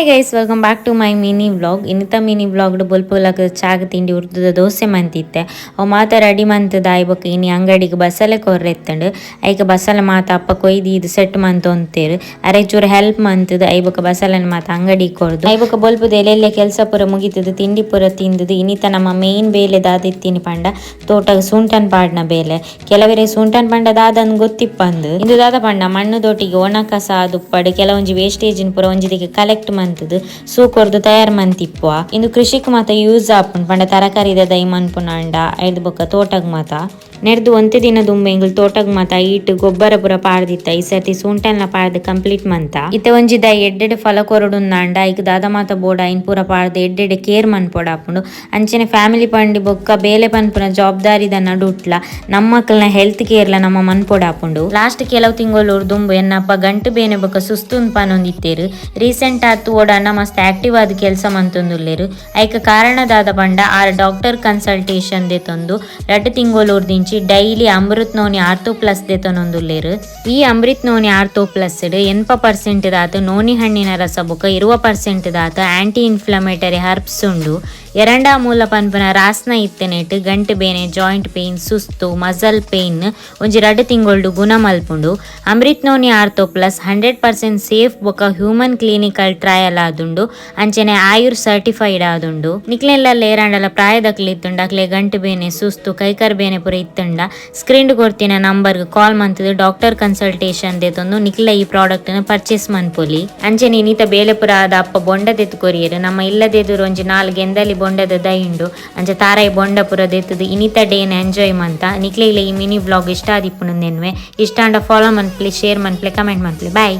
Hi guys, welcome back to my mini vlog. ಇನ್ನಿತ mini vlog ಬೊಲ್ಪುಲಕ ಚಾಗ್ ತಿಂಡಿ ಉರ್ದುದ ದೋಸೆ ಮಂತಿತ್ತೆ. ಅವು ಮಾತ ready ಮಂತದ ಆಯ್ಬೊಕ ಇನಿ ಅಂಗಡಿಗೆ ಬಸಲೆ ಕೊರ್ರೆತ್ತಂಡು. ಐಕ ಬಸಲೆ ಮಾತ ಅಪ್ಪ ಕೊಯ್ದು ಇದು ಸೆಟ್ ಮಂತೊಂತೇರು. ಅರೆ ಚೂರು ಹೆಲ್ಪ್ ಮಂತದ ಐಬೊಕ ಬಸಲನ್ ಮಾತ ಅಂಗಡಿಗೆ ಕೊರ್ದು ಐಬೊಕ ಬೊಲ್ಪುದ ಎಲ್ಲೆಲ್ಲ ಕೆಲಸ ಪೂರ ಮುಗಿತದ, ತಿಂಡಿ ಪೂರ ತಿಂದದು. ಇನ್ನಿತ ನಮ್ಮ ಮೇನ್ ಬೇಲೆ ದಾದಿತ್ತೀನಿ ಪಂಡ ತೋಟಗ ಸೂಂಟನ್ ಪಾಡ್ನ ಬೇಲೆ. ಕೆಲವರೆ ಸೂಂಟನ್ ಪಂಡ ದಾದನ್ ಗೊತ್ತಿಪ್ಪಂದು. ಇಂದು ದಾದ ಪಂಡ ಮಣ್ಣು ದೊಟ್ಟಿಗೆ ಒಣ ಕಸ ದುಪ್ಪಡು ಕೆಲವೊಂಜಿ ವೇಸ್ಟೇಜ್ ಪೂರ ಒಂಜಿ ದಿಕ್ಕ ಕಲೆಕ್ಟ್ ಮಂತದು ಸೂಕೊರ್ದು ತಯಾರ್ ಮಂತಿಪ್ಪುವ. ಇಂದು ಕೃಷಿಕ್ ಮಾತ ಯೂಸ್ ಆಪುಂಡು. ಪಂಡ ತರಕಾರಿ ದೈ ಮನ್ಪುನಾಂಡ ಐದು ಬೊಕ್ಕ ತೋಟಗ್ ಮಾತ ನೆರ್ದು ಒಂತೆ ದಿನ ದುಂಬು ಎಂಗುಲ್ ತೋಟಗ್ ಮಾತ ಈಟ್ ಗೊಬ್ಬರ ಪೂರ ಪಾಡ್ದಿತ್ತ. ಈ ಸರ್ತಿ ಸೂಂಟನ್ಲ ಪಾಡ್ದು ಕಂಪ್ಲೀಟ್ ಮಂತ. ಇತ್ತೆ ಒಂಜಿ ದೈ ಎಡ್ಡೆಡ್ ಫಲ ಕೊರಡುಂದಾಂಡ ಐಕ್ ದಾದ ಮಾತ ಬೋಡ ಐನ್ ಪೂರ ಪಾಡ್ದು ಎಡ್ಡೆಡ್ ಕೇರ್ ಮನ್ಪೊಡಾಪುಂಡು. ಅಂಚನೆ ಫ್ಯಾಮಿಲಿ ಪಂಡಿ ಬೊಕ್ಕ ಬೇಲೆ ಪನ್ಪುನ ಜವಾಬ್ದಾರಿದ ನಡುಟ್ಲ ನಮ್ಮಕ್ಕಲ್ನ ಹೆಲ್ತ್ ಕೇರ್ಲ ನಮ್ಮ ಮನ್ಪೊಡಾಪುಂಡು. ಲಾಸ್ಟ್ ಕೆಲವು ತಿಂಗಳು ದುಂಬು ಎನ್ನಪ್ಪ ಗಂಟು ಬೇನೆ ಬೊಕ್ಕ ಸುಸ್ತುನ್ ಪನೊಂದಿತ್ತೇರು. ರೀಸೆಂಟ್ ಆತು ಓಡ ಅಣ್ಣ ಮಸ್ತ್ ಆಕ್ಟಿವ್ ಆದ್ ಕೆಲಸ ಮಂತೊಂದುಲ್ಲೇರು. ಐಕ ಕಾರಣದಾದ ಪಂಡ ಆರ್ ಡಾಕ್ಟರ್ ಕನ್ಸಲ್ಟೇಷನ್ ದೆತೊಂದು 2 ತಿಂಗಳೂರ್ದಿಂಚಿ daily Amrit noni ortho plus ದೆತೊನೊಂದುಲ್ಲೇರು. ಈ ಅಮೃತ್ ನೋನಿ ಆರ್ಥೋ ಪ್ಲಸ್ 80% ದಾತು ನೋನಿ ಹಣ್ಣಿನ ರಸ ಬೊಕ 20% ದಾತು ಆಂಟಿ ಇನ್ಫ್ಲಮೇಟರಿ ಹರ್ಬ್ಸ್ ಉಂಡು. ಎರಂಡಾ ಮೂಲ ಪನ್ಪುನ ರಾಸ್ನ ಇತ್ತನೆಟ್ ಗಂಟು ಬೇನೆ, ಜಾಯಿಂಟ್ ಪೇನ್, ಸುಸ್ತು, ಮಸಲ್ ಪೇನ್ ಒಂಜಿ 2 ತಿಂಗೊಳ್ಡು ಗುಣ ಮಲ್ಪುಂಡು. Amrit noni ortho plus 100% safe ಬೊಕ ಹ್ಯೂಮನ್ ಕ್ಲಿನಿಕಲ್ ಟ್ರಯಲ್ ಆದುಂಡು. ಅಂಚನೆ ಆಯುರ್ ಸರ್ಟಿಫೈಡ್ ಆದುಂಡು. ನಿಕ್ಲೆಲ್ಲ ಲೇರಾಂಡಲ ಪ್ರಾಯದಕ್ಲೆ ಇತ್ತುಂಡು ಅಕ್ಲೆ ಗಂಟು ಬೇನೆ, ಸುಸ್ತು, ಕೈಕಾರ್ ಬೇನೆ ಪೂರ ಇತ್ತುಂಡ ಸ್ಕ್ರೀನ್ ಕೊರ್ತಿನ ನಂಬರ್ ಕಾಲ್ ಮಂತದು ಡಾಕ್ಟರ್ ಕನ್ಸಲ್ಟೇಷನ್ ದೆತೊಂದು ನಿಕ್ಲ ಈ ಪ್ರಾಡಕ್ಟ್ ಪರ್ಚೇಸ್ ಮನ್ಪೊಲಿ. ಅಂಚನೆ ಇನ್ನಿತ ಬೇಲೆಪುರ ಆದ ಅಪ್ಪ ಬೊಂಡ ದೆತ್ತು ಕೊರಿಯರು. ನಮ್ಮ ಇಲ್ಲದೆದುರು ಒಂಜಿ 4 ಗೆಂದಲಿ ಬೊಂಡದ ದೈ ಉಂಡು. ಅಂಚ ತಾರಾಯಿ ಬೊಂಡ ಪೂರ ದೆತ್ತದು ಇನ್ನಿತ ಡೇನ್ ಎಂಜಾಯ್ ಮಂತ. ನಿಕ್ಲೆ ಈ ಮಿನಿ ವ್ಲಾಗ್ ಇಷ್ಟ ಆದಿಪ್ಪುಂಡು ನೆನ್ವೆ. ಇಷ್ಟ ಆಂಡ ಫಾಲೋ ಮನ್ಪ್ಲೆ, ಶೇರ್ ಮನ್ಪ್ಲೆ, ಕಮೆಂಟ್ ಮನ್ಪ್ಲೆ. ಬಾಯ್.